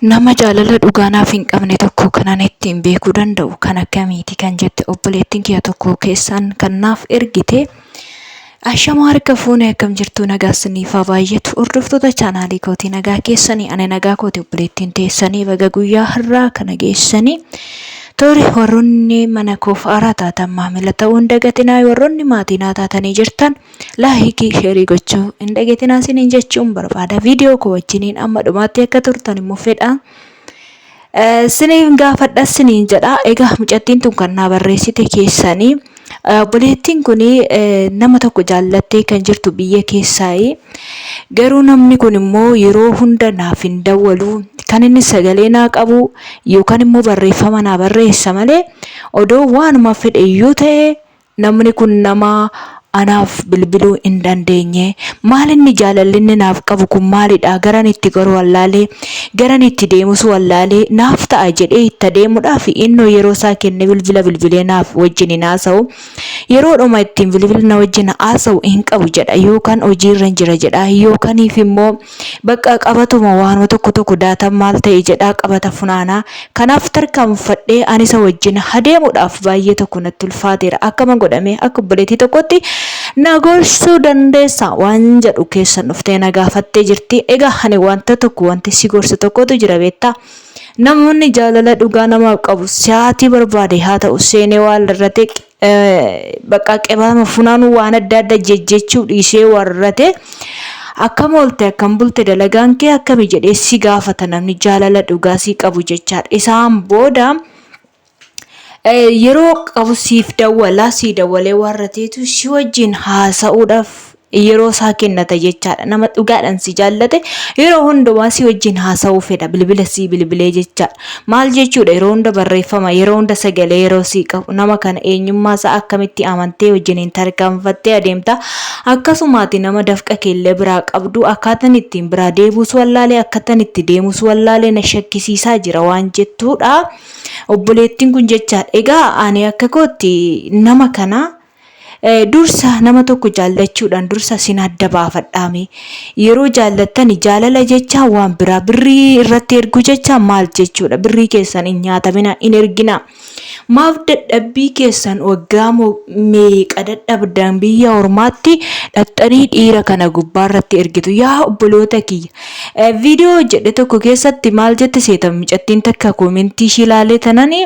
Nama jaalala dhugaa naaf hin qabne tokko kanan ittiin beekuu danda'u kan akkamiiti kan jette obboleettiin kiyya tokko keessaan kan naaf ergite. Ashamaa harka fuune akkam jirtu nagaa isiniif haa baay'atu hordoftoota chaanaalii kootii nagaa keessanii ani nagaa kooti obboleettiin teessanii baga guyyaa har'aa kana geessanii. Tore warroonni mana koof haaraa taatan maamila ta'uu hin dagatinaa warroonni maatii naa taatanii jirtan Laayikii sheerii gochuu hin dagatinaa isiniin jechuun barbaada. Viidiyoo koo wajjiniin amma dhumaatti akka turtan immoo fedha. Isiniin gaafadha isiniin jedha. Egaa mucattiin tun kan naa barreessite keessanii obboleettiin kun nama tokko jaallattee kan jirtu biyya keessaayi. Garuu namni kun immoo yeroo hunda naaf hin dawwalu. Kan inni sagalee naa qabu yookaan immoo barreeffama naa barreessa malee odoo waanuma fedhe iyyuu ta'e Namni kun nama anaaf bilbiluu hin dandeenye. Maal inni jaalalli inni naaf qabu kun maalidha? Garan itti goru wallaalee, garan itti deemus wallaalee, naaf ta'a jedhee itti adeemuudhaaf innoo yeroo isaa kennee bilbila bilbilee naaf wajjin hin haasa'u. Yeroodhuma ittiin bilbila na wajjin haasa'u hin qabu jedha. Yookaan hojiirra hin jira jedha. Yookaaniif immoo Bakka qabatuma waanuma tokko tokko daatan maal ta'e jedhaa qabata funaanaa. Kanaaf tarkaanfadhee ani isa wajjin adeemuudhaaf baay'ee tokko natti ulfaateera. Akkama godhamee akka obboleettii tokkotti na gorsuu dandeessa waan jedhu keessan dhuftee na gaafattee jirti. Egaa ani wanta tokko wanti si gorsu tokkotu jira beektaa. Namoonni jaalala dhugaa namaaf qabu sa'aatii barbaade haa ta'u seenee waan irratti bakka qebaama funaanuu waan adda adda jejjechuu dhiisee warrate akkam oolte akkam bulte dalagaan kee akkami jedhee si gaafata namni jaalala dhugaa si qabu jechaadha. Isaan booda yeroo qabu siif dawwala sii dawwalee warrateetu si wajjin haasa'uudhaaf yeroo isaa kennata jechaadha. Nama dhugaadhaan si jaallate yeroo hundumaa si wajjin haasa'uu fedha. Bilbila sii bilbilee jechaadha. Maal jechuudha yeroo hunda barreeffama, yeroo hunda sagalee yeroo sii qabu nama kana eenyummaa isaa akkamitti amantee wajjiniin tarkaanfattee adeemta. Akkasumaati nama dafqa keellee biraa qabdu akkaataan ittiin biraa deebuus wallaalee akkaataan itti deemus wallaalee na shakkisiisaa jira waan jettuudha. Obboleettiin kun jechaadha. Egaa ani akka kootti nama kana Dursa nama tokko jaallachuudhaan dursa isin adda baafadhaame. Yeroo jaallattani jaalala jechaa waan biraa birrii irratti erguu jechaa maal jechuudha? Birrii keessan hin nyaatamina hin ergina. Maaf dadhabbii keessan waggaa meeqa dadhabdan biyya ormaatti dhaxxanii dhiira kana gubbaa irratti ergitu. Yaa obboloota kiyya. Viidiyoo hojjedhe tokko keessatti maal jette seetan mucattiin takka koomentii ishii ilaalee tananii.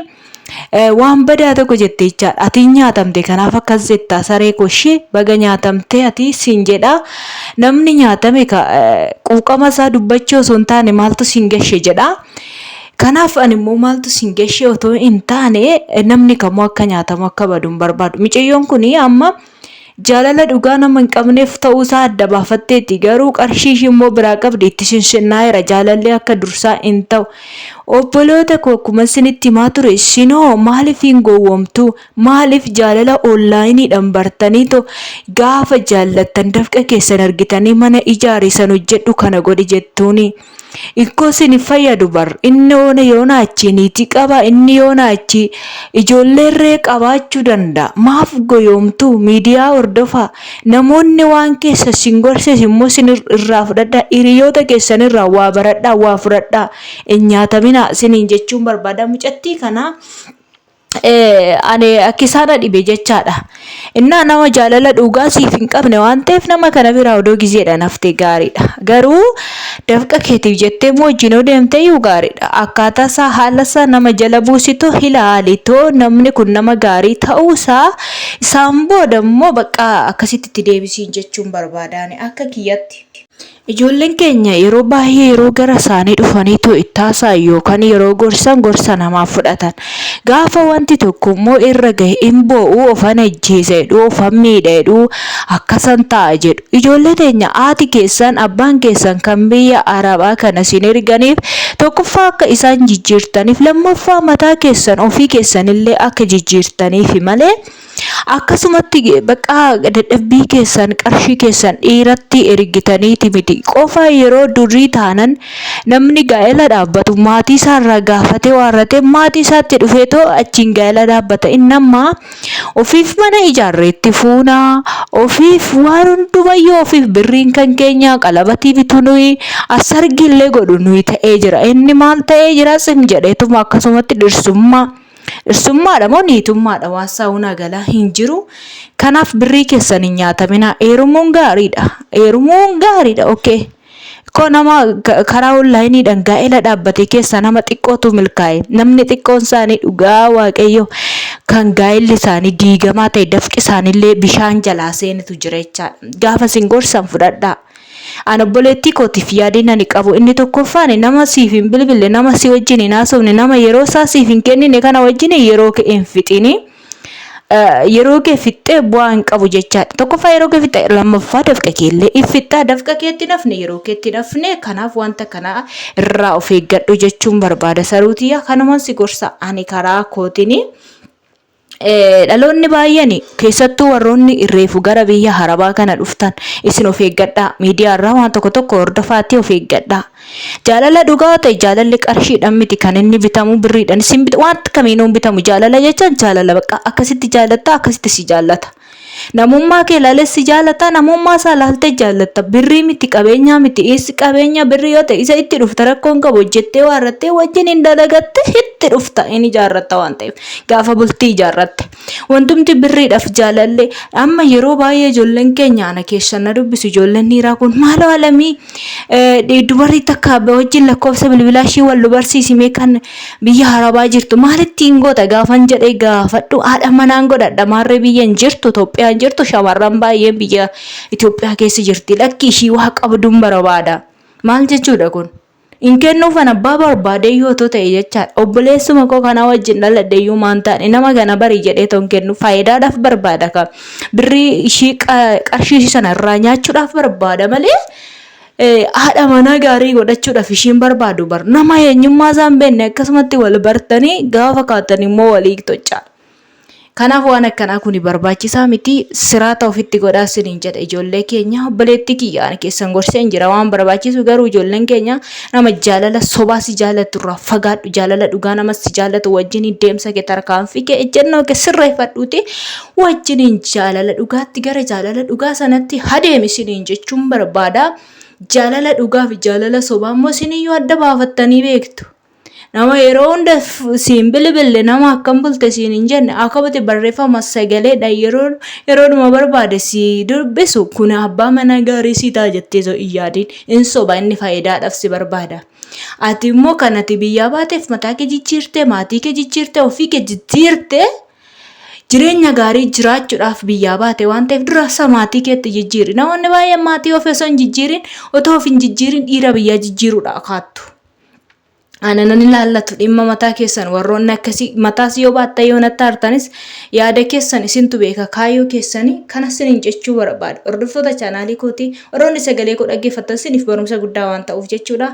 Waan badaa tokko jette jechaadha. Ati hin nyaatamte kanaaf akkas jetta saree koo ishee baga nyaatamte ati siin jedha. Namni nyaatame quuqama isaa dubbachuu osoo hin taane maaltu siin gashe jedha. Kanaaf ani immoo maaltu siin gashe otoo hin taane namni kamuu akka nyaatamu akka badu hin barbaadu. Micayyoon kun amma Jaalala dhugaa nama hin qabneef ta'uu isaa adda baafatteetti. Garuu qarshii ishii immoo biraa qabdi itti shinshinaa'eera. Jaalalli akka dursaa hin ta'u. Obboloota koo akkuma isinitti himaa ture isinoo maaliif hin gowwoomtu? Maaliif jaalala onlaayiniidhaan bartaniitoo gaafa jaallattan dafqa keessan argitanii mana ijaari san hojjedhu kana godhi jettuuni? Ikkoo isin hin fayyadu bar inni yoona yoona achii niitii qaba inni yoona achii ijoolleerree qabaachuu danda'a maaf goyoomtuu miidiyaa hordofaa namoonni waan keessa isin gorses immoo isin irraa fudhadhaa hiriyoota keessan irraa waa baradhaa waa fudhadhaa hin nyaataminaa isiniin jechuun barbaada mucattii kanaa ani akka isaan dhibe jechaadha. Innaa nama jaalala dhugaa siif hin qabne waan ta'eef nama kana biraa odoo gizeedhaan haftee gaariidha. Garuu dafqa keetiif jettee immoo wajjin yoo deemte iyyuu gaariidha. Akkaataa isaa haala isaa nama jala buusitoo ilaalitoo namni kun nama gaarii ta'uu isaa isaan booda immoo bakka akkasitti itti deebisiin jechuun barbaadaani akka kiyyatti. Ijoolleen keenya yeroo baay'ee yeroo gara isaanii dhufaniitoo itti haasa'an yookaan yeroo gorsan gorsa namaa fudhatan. Gaafa wanti tokko immoo irra gahe hin boo'u, ofan ajjeesa jedhu, ofan miidha jedhu, akkasan ta'a jedhu. Ijoollee teenya haati keessan, abbaan keessan kan biyya Arabaa kana isin erganiif tokkoffaa akka isaan jijjiirtaniif, lammaffaa mataa keessan ofii keessanillee akka jijjiirtaniifi malee. Akkasumatti bakka dadhabbii keessan qarshii keessan dhiiratti ergitaniiti miti. Qofa yeroo durii taanan namni gaa'ela dhaabbatu maatii isaarraa gaafatee waarratee maatii isaatti dhufeetoo achiin gaa'ela dhaabbata. Inni ammaa ofiif mana ijaarreetti fuuna, ofiif waan hundumayyuu ofiif birriin kan keenya qalabatii bitu nuyi, asargiillee godhu nuyi ta'ee jira. Inni maal ta'ee jira sim jedheetuma akkasumatti dhirsummaa. Dhirsummaadha moo niitummaadha waan saawunaa galaa hin jiru. Kanaaf birrii keessan hin nyaataminaa. Heerumuun gaariidha. Heerumuun gaariidha. Okay. Koo nama karaa onlaayiniidhaan gaa'ela dhaabbate keessaa nama xiqqootu milkaa'e. Namni xiqqoon isaanii dhugaa waaqayyo kan gaa'elli isaanii diigamaa ta'e dafqi isaaniillee bishaan jalaa seenetu jira jechaadha. Gaafa isin gorsan fudhadhaa. An obboleettii kootiif yaadin ani qabu inni tokkoffaan nama siif hin bilbille, nama si wajjin hin haasofne, nama yeroo isaa siif hin kennine kana wajjin yeroo kee hin fixini. Yeroo kee fixxee bu'aa hin qabu jechaadha. Tokkoffaa yeroo kee fixxee, lammaffaa dafqa kee illee hin fixxaa. Dafqa keetti hin hafne, yeroo keetti hin hafne. Kanaaf wanta kana irraa of eeggadhu jechuun barbaada. Saruutiyyaa kanuman si gorsa ani karaa kootini. Dhaloonni baay'een keessattuu warroonni reefu gara biyya harabaa kana dhuftan isin of eeggadhaa. Miidiyaa irraa waan tokko tokko hordofaatii of eeggadhaa. Jaalala dhugaa ta'e jaalalli qarshiidhaan miti kan inni bitamu birriidhaan isin bita waan kamiinuu hin bitamu jaalala jechaan jaalala bakka akkasitti jaalatta akkasitti si jaallata. Namummaa kee ilaalee si jaalata namummaa isaa ilaaltee jaallatta birrii miti qabeenyaa miti is qabeenya birrii yoo ta'e isa itti dhufta rakkoon qabu hojjettee waarrattee wajjin hin dalagatte itti dhufta hin ijaarratta waan ta'eef gaafa bultii ijaarratte. Wantumti birriidhaaf jaalallee amma yeroo baay'ee ijoolleen keenya ana keessan na dubbisu ijoolleen dhiiraa kun maaloo alamii dubarrii takka wajjin lakkoofsa bilbilaa ishii wal nu barsiisimee kan biyya harabaa jirtu maalitti hin goota gaafan jedhee gaafadhu haadha manaan godhadha maarree biyya hin jirtu Itoophiyaa hin jirtu shamarran baay'een biyya Itoophiyaa keessa jirti lakki ishii waa qabduun barbaada maal jechuudha kun. Hin kennuufan abbaa barbaadee yoo otoo ta'e jechaadha. Obboleessuma koo kanaa wajjin dhaladhe iyyuu maan taane nama kana bari jedhee ton kennu faayidaadhaaf barbaada ka. Birrii ishii qarshii ishii sana irraa nyaachuudhaaf barbaada malee haadha manaa gaarii godhachuudhaaf ishiin barbaadu bar nama eenyummaa isaa hin beekne akkasumatti wal bartanii gaafa kaatan immoo walii toccaa. Kanaaf waan akkanaa kuni barbaachisaa miti siraata ofitti godhaa isiniin jedha ijoollee keenya obboleettii kiyya ani keessan gorseen jira waan barbaachisu garuu ijoolleen keenya nama jaalala sobaa si jaalatu irraa fagaadhu jaalala dhugaa nama si jaalatu wajjin deemsa kee tarkaanfii kee ejjennoo kee sirreeffadhuuti wajjiniin jaalala dhugaatti gara jaalala dhugaa sanatti hadeemi isiniin jechuun barbaada. Jaalala dhugaa fi jaalala sobaa immoo isiniyyuu adda baafattanii beektu. Nama yeroo hunda siin bilbille nama akkam bulte siin hin jenne akkamitti barreeffama sagaleedhaan yeroo yeroodhuma barbaade si dubbisu kun abbaa manaa gaarii sii ta'a jettee osoo hin yaadin hin soba inni faayidaadhaaf si barbaada. Ati immoo kan ati biyyaa baateef mataa kee jijjiirtee maatii kee jijjiirtee ofii kee jijjiirtee jireenya gaarii jiraachuudhaaf biyyaa baate waan ta'eef durasa maatii keetti jijjiiri. Namoonni baay'een maatii ofii osoo hin jijjiirin otoo of hin jijjiirin dhiira biyyaa jijjiiruudha kaattu. Ana nan ilaallatu dhimma mataa keessan warroonni akkasii mataas yoo baattan yoo natti aartanis yaada keessan isintu beeka kaayyoo keessanii kana isiniin jechuu barbaada. Hordoftoota chaanaalii kootii warroonni sagalee koo dhaggeeffattan isiniif barumsa guddaa waan ta'uuf jechuudha.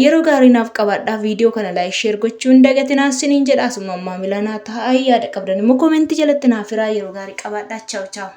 Yeroo gaarii naaf qabaadhaa viidiyoo kana laayik sheer gochuu hin dagatinaa isiniin jedha asuma maamila naa ta'aa yaada qabdan immoo koomentii jalatti naaf hiraa yeroo gaarii qabaadhaa chaaw chaaw.